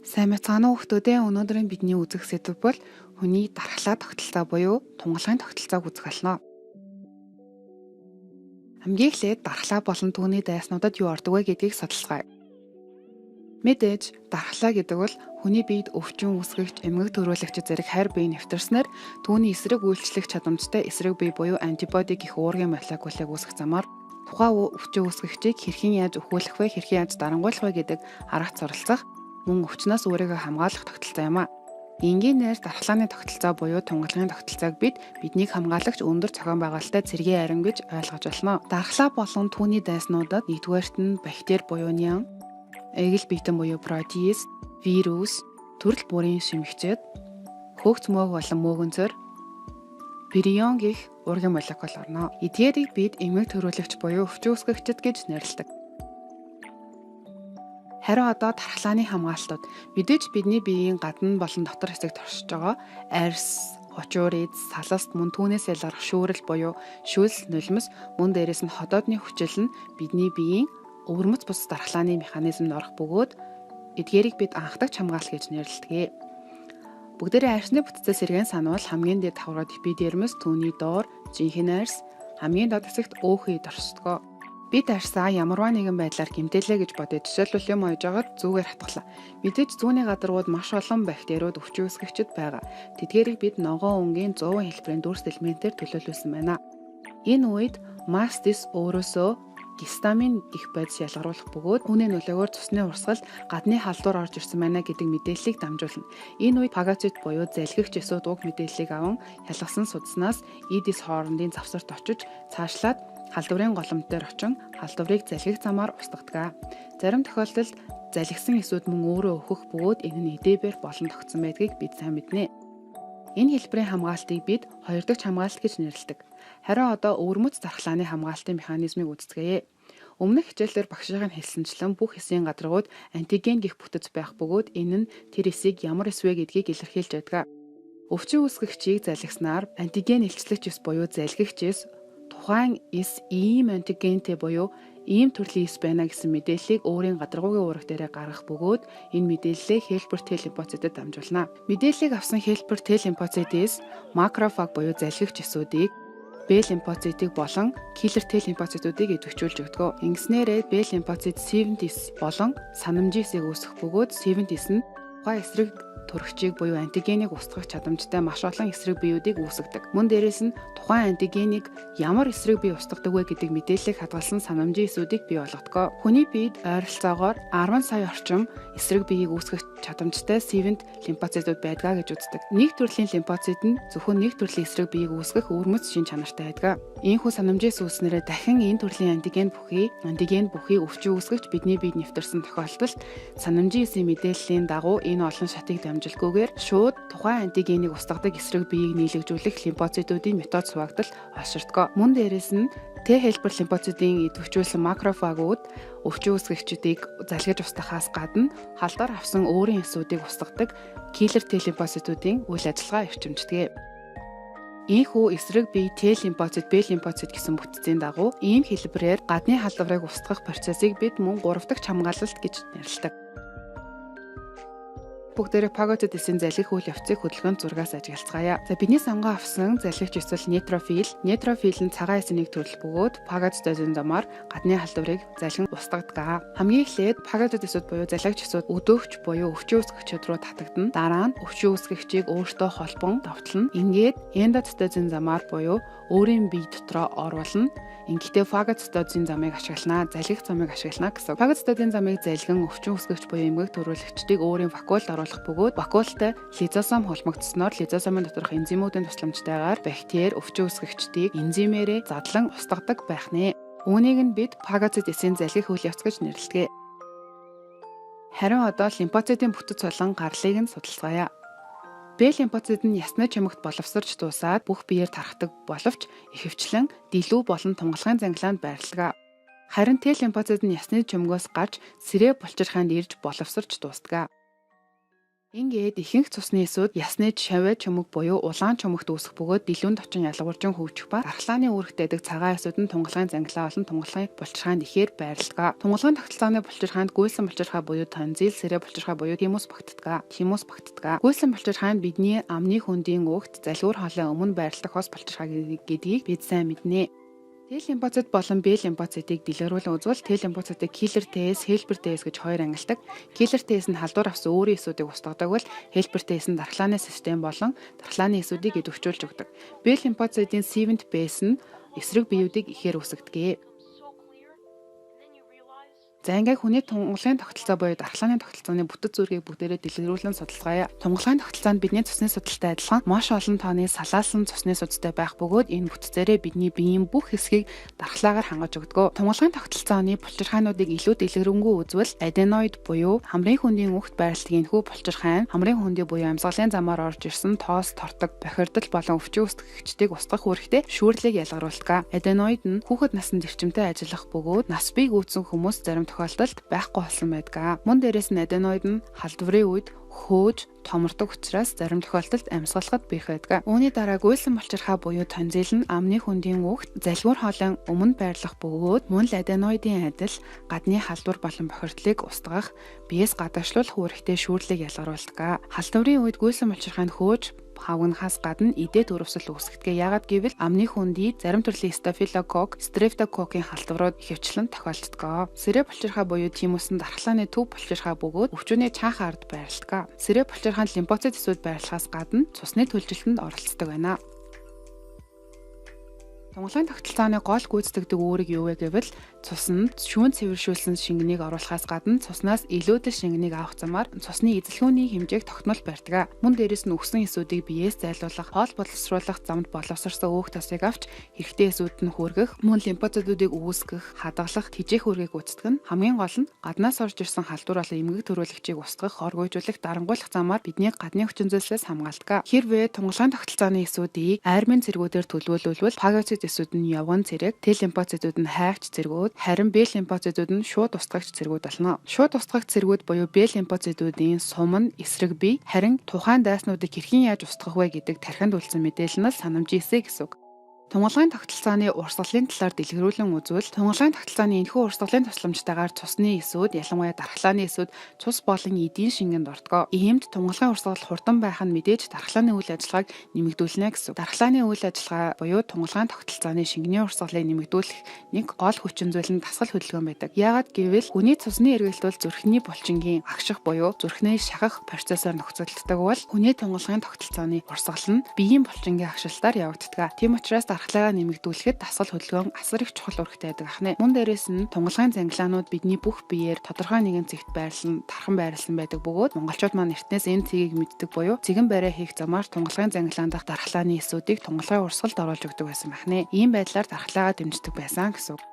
Сайн байцгаана уу хүмүүдээ, өнөөдрийн бидний үзэх сэдэв бол хүний дархлаа тогтолцоо буюу тунгалгын тогтолцоог үзэх болно. Хамгийн эхлээд дархлаа болон түүний дайснуудад юу ордог вэ гэдгийг судалцгаая. Мэдээж дархлаа гэдэг бол хүний биед өвчин үүсгэгч, эмгэг төрүүлэгч зэрэг хайр бие нэвтэрснээр түүний эсрэг үйлчлэх чадамжтай эсрэг бие буюу антибоди гэх уургийн молекулыг үүсгэх замаар тухайн өвчин үүсгэгчийг хэрхэн яаж өхүүлэх вэ, хэрхэн яаж дарангуйлах вэ гэдэг аргат суралцах, мөн өвчнөөс өөрийгөө хамгаалах тогтолцоо юм а. Энгийнээр дархлааны тогтолцоо буюу тунгалгын тогтолцоог бид биднийг хамгаалагч өндөр зохион байгуулалттай цэргийн арим гэж ойлгож болно. Дархлаа болон түүний дайснуудад нэгдүгээрт нь бактери буюу нян, эгэл биетэн буюу протеиз, вирус, төрөл бүрийн шимэгчид, хөөгц мөөг болон мөөгөнцөр, прион гэх уургийн молекул орно. Эдгээрийг бид эмгэг төрүүлэгч буюу өвчин үүсгэгчид гэж нэрлэдэг. Харин одоо дархлааны хамгаалтууд. Мэдээж бидний биеийн гадна болон дотор хэсэгт оршиж байгаа арьс, хучуур эз, саласт мөн түүнээс ялгарх шүүрэл буюу шүлс, нулимс, мөн дээрээс нь ходоодны хүчил нь бидний биеийн өвөрмөц бус дархлааны механизмд орох бөгөөд эдгээрийг бид анхдагч хамгаалал гэж нэрлэдэг. Бүгдээрээ арьсны бүтцээс сэргээн санавал хамгийн дээд давхаргад эпидермис, түүний доор жинхэнэ арьс, хамгийн доод хэсэгт өөхий эд оршдог. Бид арьсаа ямарваа нэгэн байдлаар гэмтээлээ гэж бодъё. Жишээлбэл, юм ууж байгаад зүүгээр хатгалаа. Мэдээж зүүнний гадаргууд маш олон бактериуд, өвчин үүсгэгчид байгаа. Тэдгээрийг бид ногоон өнгийн 100 хэлбэрийн дүрс элементээр төлөөлүүлсэн байна. Энэ үед маст эс өөрөөсөө гистамин гэх бодис ялгаруулах бөгөөд үүний нөлөөгөөр цусны урсгалд гадны халдвар орж ирсэн байна гэдэг мэдээллийг дамжуулна. Энэ үед фагоцит буюу залгигч эсүүд уг мэдээллийг аван ялгасан судснаас эд эс хоорондын завсарт очиж цаашлаад халдварын голомт дээр очин халдварыг залгих замаар устгадаг. Зарим тохиолдолд залгисан эсүүд мөн өөрөө өөхөх бөгөөд энэ нь эдээбэр болон тогтсон байдгийг бид сайн мэднэ. Энэ хэлбэрийн хамгаалтыг бид хоёр дахь хамгаалалт гэж нэрлэдэг. Харин одоо өвөрмөц дархлааны хамгаалтын механизмыг үздэгээе. Өмнөх хичээлээр багшийн хэлсэнчлэн бүх эсийн гадаргууд антиген гэх бүтэц байх бөгөөд энэ нь тэр эсийг ямар эс вэ гэдгийг илэрхийлж байдаг. Өвчин үүсгэгчийг залгиснаар антиген илчлэгч эс буюу залгигч эс тухайн эс ийм антигентэй буюу ийм төрлийн эс байна гэсэн мэдээллийг өөрийн гадаргуугийн уураг дээрээ гаргах бөгөөд энэ мэдээллээ хелпер Т лимфоцитэд дамжуулна. Мэдээллийг авсан хелпер Т лимфоцитээс макрофаг буюу залгигч эсүүдийг, Б лимфоцитыг болон киллер Т лимфоцитуудыг идэвхжүүлж өгдөг. Ингэснээрээ Б лимфоцит 7 эс болон санамжийн эсийг үүсгэх бөгөөд 7 эс нь тухайн эсрэг төрөгчийг буюу антигенийг устгах чадамжтай маш олон эсрэг биеүүдийг үүсгэдэг. Мөн дээрээс нь тухайн антигенийг ямар эсрэг бие устгадаг вэ гэдэг мэдээллийг хадгалсан санамжийн эсүүдийг бий болгодог. Хүний биед ойролцоогоор 10 сая орчим эсрэг биеийг үүсгэх чадамжтай севент лимфоцитууд байдгаа гэж үздэг. Нэг төрлийн лимфоцит нь зөвхөн нэг төрлийн эсрэг биеийг үүсгэх өвөрмөц шин чанартай байдаг. Ийхүү санамжийн эс үүснээрээ дахин энэ төрлийн антиген бүхий өвчин үүсгэгч бидний биед нэвтэрсэн тохиолдолд санамжийн эсийн мэдээллийн дагуу энэ олон шатыг дамжилгүйгээр шууд тухайн антигенийг устгадаг эсрэг биеийг нийлэгжүүлэх лимфоцитуудын метод суваагдал олширдог. Мөн дээрээс нь Т хэлбэр лимфоцитын идэвхжүүлсэн макрофагууд өвчин үүсгэгчдийг залгиж устгахаас гадна халдвар авсан өөрийн эсүүдийг устгадаг киллер Т лимфоцитуудын үйл ажиллагаа эрчимждэг. Ийхүү эсрэг бие Т лимфоцит, Б лимфоцит гэсэн бүтцийн дагуу ийм хэлбэрээр гадны халдварыг устгах процессыг бид мөн гурав дахь хамгаалалт гэж нэрлэдэг. Бүгдээрээ фагоцит эсийн залгих үйл явцыг хөдөлгөөн зургаас ажиглацгаая. За, бидний сонгон авсан залгигч эс бол нейтрофил. Нейтрофил нь цагаан эсийн нэг төрөл бөгөөд фагоцитозын замаар гадны халдварыг залгин устгадаг. Хамгийн эхлээд фагоцит эсүүд буюу залгигч эсүүд өдөөгч буюу өвчин үүсгэгчид рүү татагдана. Дараа нь өвчин үүсгэгчийг өөртөө холбон довтлоно. Ингээд эндоцитозын замаар буюу өөрийн бие дотроо оруулна. Ингэхдээ фагоцитозын замыг ашиглана, залгих замыг ашиглана гэсэн. Фагоцитозын замыг залгин өвчин үүсгэгч буюу эмгэг төрүүлэгчдийг өөрийн вакуолд оруулах бөгөөд вакуолтай лизосом холбогдсноор лизосомын доторх энзимүүдийн тусламжтайгаар бактери, өвчин үүсгэгчдийг энзимээрээ задлан устгадаг байх нэ. Үүнийг нь бид фагоцит эсийн залгих үйл явц гэж нэрлэдэг. Харин одоо лимфоцитын бүтэц болон гарлыг нь судалцгаая. Б лимфоцит нь ясны чимэгт боловсорч дуусаад бүх биеэр тархдаг боловч ихэвчлэн дэлүү болон тунгалгын зангилаанд байрладаг. Харин Т лимфоцит нь ясны чөмгөөс гарч сэрээ булчирхайнд ирж боловсорч дуусдаг. Ингээд ихэнх цусны эсүүд ясны шавь чөмөг буюу улаан чөмөгт үүсэх бөгөөд дэлүүнд очин ялгаваржин хөгжих ба дархлааны үүрэгтэй байдаг цагаан эсүүд нь тунгалгын зангилаа болон тунгалгын булчирхайнд ихээр байрладаг. Тунгалгын тогтолцооны булчирхайнд гүйлсэн булчирхай буюу тонзил, сэрэ булчирхай буюу тимус багтдаг. Тимус багтдаг. Гүйлсэн булчирхай нь бидний амны хөндийн өгт залгиур хоолой өмнө байрладаг хос булчирхай гэдгийг бид сайн мэднэ. Т лимфоцит болон Б лимфоцитыг дэлгэрүүлэн үзвэл Т лимфоцитыг киллер ТС, хелпер ТС гэж хоёр ангилдаг. Киллер ТС нь халдвар авсан өөрийн эсүүдийг устгадаг бол хелпер ТС нь дархлааны систем болон дархлааны эсүүдийг идэвхжүүлж өгдөг. Б лимфоцитын сивент Б-с нь эсрэг биеүүдийг ихээр үүсгэдэг. За ингээд хүний тунгалгын тогтолцоо буюу дархлааны тогтолцооны бүтэц зүргийг бүгдээрээ дэлгэрүүлэн судалгаая. Тунгалгын тогтолцоонд бидний цусны судалтай адилхан маш олон тооны салаалсан цусны судастай байх бөгөөд энэ бүтцээрээ бидний биеийн бүх хэсгийг дархлаагаар хангаж өгдөг. Тунгалгын тогтолцооны булчирхайнуудыг илүү дэлгэрэнгүй үзвэл аденоид буюу хамрын хөндийн үхт байрладаг энэхүү булчирхай нь хамрын хөндийн буюу амьсгалын замаар орж ирсэн тоос, тортог, бохирдол болон өвчин үүсгэгчдийг устгах үүрэгтэй шүүрлийг ялгаруулдаг. Аденоид нь хүүхэд наснд эрчимтэй ажиллах бөгөөд нас бий гүйцсэн хүмүүс зарим тохиолдолд байхгүй болсон байдаг. Мөн дээрээс нь аденоид нь халдварын үед хөөж томордог учраас зарим тохиолдолд амьсгалахад бийх байдаг. Үүний дараа гүйлсэн булчирхай буюу тонзил нь амны хөндийн үхт залгиур хоолойн өмнө байрлах бөгөөд мөн л аденоидын адил гадны халдвар болон бохирдлыг устгах, биеэс гадагшлуулах үүрэгтэй шүүрлийг ялгаруулдаг. Халдварын үед гүйлсэн булчирхай нь хөөж хавгнахаас гадна идээ төрөвсөл үүсгэдэг. Яагаад гэвэл амны хөндий зарим төрлийн стафилококк, стрептококкийн халдварууд ихэвчлэн тохиолддог. Сэрэ булчирхай буюу тимус нь дархлааны төв булчирхай бөгөөд өвчүүний чанхан ард байрладаг. Сэрэ булчирхай нь лимфоцит эсүүд байрлахаас гадна цусны төлжилтөнд оролцдог байна. Тунгалгын тогтолцооны гол гүйцэтгэдэг үүрэг юу вэ гэвэл цуснд шүүн цэвэршүүлсэн шингэнийг оруулахаас гадна цуснаас илүүдэл шингэнийг авах замаар цусны эзэлхүүний хэмжээг тогтмол барьдаг. Мөн дээрээс нь үхсэн эсүүдийг биеэс зайлуулах, хоол боловсруулах замд боловсрсон өөх тосыг авч хэрэгтэй эсүүд нь хүргэх, мөн лимфоцитуудыг үүсгэх, хадгалах, тэжээх үүргийг гүйцэтгэх нь хамгийн гол нь гаднаас орж ирсэн халдвар болон эмгэг төрүүлэгчийг устгах, хоргойжуулах, дарангуйлах замаар бидний гадны хүчин зүйлсээс хамгаалдаг. Хэрвээ тунгалгын тогтолцооны эсүүдийг армийн цэргүүдээр төлөвлөлвөл фагоцит эсүүд нь явган цэрэг, Т лимфоцитууд нь хайгч цэргүүд, харин Б лимфоцитууд нь шууд устгагч цэргүүд болно. Шууд устгагч цэргүүд буюу Б лимфоцитуудын сум нь эсрэг бие, харин тухайн дайснуудыг хэрхэн яаж устгах вэ гэдэг тархинд үлдсэн мэдээлэл нь л санамжийн эсэ гэсэн үг. Тунгалгын тогтолцооны урсгалын талаар дэлгэрүүлэн үзвэл тунгалгын тогтолцооны энэхүү урсгалын тусламжтайгаар цусны эсүүд, ялангуяа дархлааны эсүүд цус болон эдийн шингэнд ордог. Иймд тунгалгын урсгал хурдан байх нь мэдээж дархлааны үйл ажиллагааг нэмэгдүүлнэ гэсэн. Дархлааны үйл ажиллагаа буюу тунгалгын тогтолцооны шингэний урсгалыг нэмэгдүүлэх нэг гол хүчин зүйл нь дасгал хөдөлгөөн байдаг. Яагаад гэвэл хүний цусны эргэлт бол зүрхний булчингийн агших буюу зүрхний шахах процессоор нөхцөлддөг бол хүний тунгалгын тогтолцооны урсгал нь биеийн булчингийн агшилтаар явагддаг. Тийм учраас дархлаагаа нэмэгдүүлэхэд дасгал хөдөлгөөн асар их чухал үүрэгтэй байдаг ахнэ. Мөн дээрээс нь тунгалгын зангилаанууд бидний бүх биеэр тодорхой нэгэн цэгт байрлан тархан байрлсан байдаг бөгөөд монголчууд маань эртнээс энэ цэгийг мэддэг буюу цэгэн барай хийх замаар тунгалгын зангилаан дахь дархлааны эсүүдийг тунгалгын урсгалд оруулж өгдөг байсан байна. Ийм байдлаар дархлаагаа дэмждэг байсан гэсэн үг.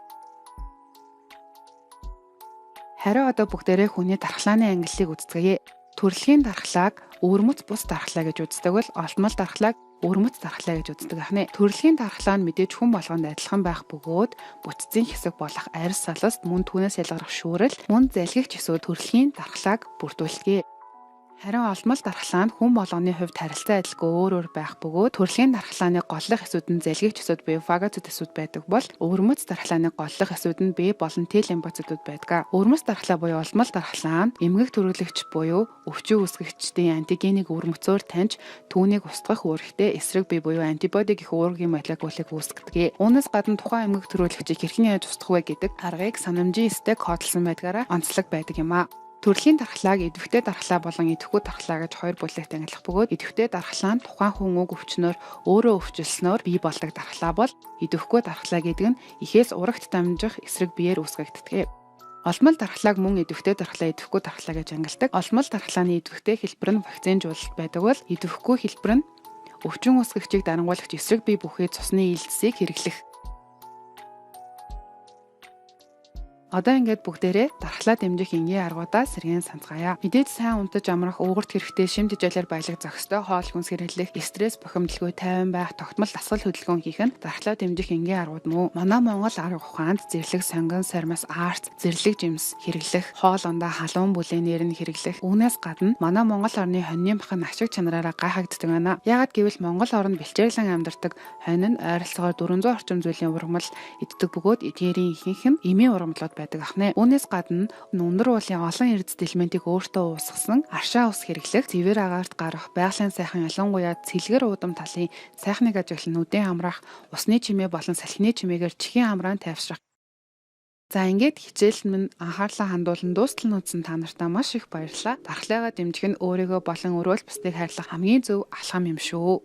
Харин одоо бүгдээрээ хүний дархлааны ангиллыг үздэгэ. Төрөлхийн дархлааг өвөрмөц бус дархлаа гэж үздэг бол олдмол дархлааг өвөрмөц дархлаа гэж үздэг ахнэ. Төрөлхийн дархлаа нь мэдээж хүн болгонд адилхан байх бөгөөд бүтцийн хэсэг болох арьс салст мөн түүнээс ялгарах шүүрэл мөн залгигч эсүүд төрөлхийн дархлааг бүрдүүлдэг. Харин олдмол дархлаа нь хүн болгоны хувьд харилцан адилгүй өөр өөр байх бөгөөд төрөлхийн дархлааны голлох эсүүд нь залгигч эсүүд буюу фагоцит эсүүд байдаг бол өвөрмөц дархлааны голлох эсүүд нь Б болон Т лимфоцитууд байдаг. Өвөрмөц дархлаа буюу олдмол дархлаа нь эмгэг төрүүлэгч буюу өвчин үүсгэгчдийн антигенийг өвөрмөцөөр таньж түүнийг устгах үүрэгтэй эсрэг бие буюу антибоди гэх уургийн молекулыг үүсгэдэг. Үүнээс гадна тухайн эмгэг төрүүлэгчийг хэрхэн яаж устгах вэ гэдэг аргыг санамжийн эстэй кодлсон байдгаараа онцлог байдаг юм а. Төрөлхийн дархлааг идэвхтэй дархлаа болон идэвхгүй дархлаа гэж хоёр бүлэгт ангилах бөгөөд идэвхтэй дархлаа нь тухайн хүн уг өвчнөөр өөрөө өвчлснөөр бий болдог дархлаа бол идэвхгүй дархлаа гэдэг нь эхээс урагт дамжих эсрэг биеэр үүсгэгддэг. Олмол дархлааг мөн идэвхтэй дархлаа, идэвхгүй дархлаа гэж ангилдаг. Олмол дархлааны идэвхтэй хэлбэр нь вакцинжуулалт байдаг бол идэвхгүй хэлбэр нь өвчин үүсгэгчийг дарангуйлагч эсрэг бие бүхий цусны илдсийг хэрэглэх. Одоо ингээд бүгдээрээ дархлаа дэмжих энгийн аргуудаа сэргээн санацгаая. Мэдээж сайн унтаж амрах, уугарт хэрэгтэй шим тэжээлээр баялаг зохистой хоол хүнс хэрэглэх, стресс бухимдалгүй тайван байх, тогтмол дасгал хөдөлгөөн хийх нь дархлаа дэмжих энгийн аргууд мөн. Манай Монгол арга ухаанд зэрлэг сонгон сармиас арц, зэрлэг жимс хэрэглэх, хоол ундаа халуун бүлээнээр нь хэрэглэх. Үүнээс гадна манай Монгол орны хоньны мах нь ашиг чанараараа гайхагддаг байна. Яагаад гэвэл Монгол орнд бэлчээрлэн амьдардаг хонь нь ойролцоогоор 400 орчим зүйлийн ургамал иддэг бөгөөд эдгээрийн ихэнх нь эмийн ургамлууд байдаг ахнэ. Үүнээс гадна өндөр уулын олон эрдэст элементийг өөртөө уусгасан аршаа ус хэрэглэх, цэвэр агаарт гарах, байгалийн сайхан, ялангуяа цэлгэр уудам талын сайхныг ажиглан нүдэн хамраах, усны чимээ болон салхины чимээгээр чихийн амраан тайвшрах. За, ингээд хичээл минь анхаарлаа хандуулан дуустал нь үзсэн та нартаа маш их баярлалаа. Дархлаагаа дэмжих нь өөрийгөө болон өрөөл бусдыг хайрлах хамгийн зөв алхам юм шүү.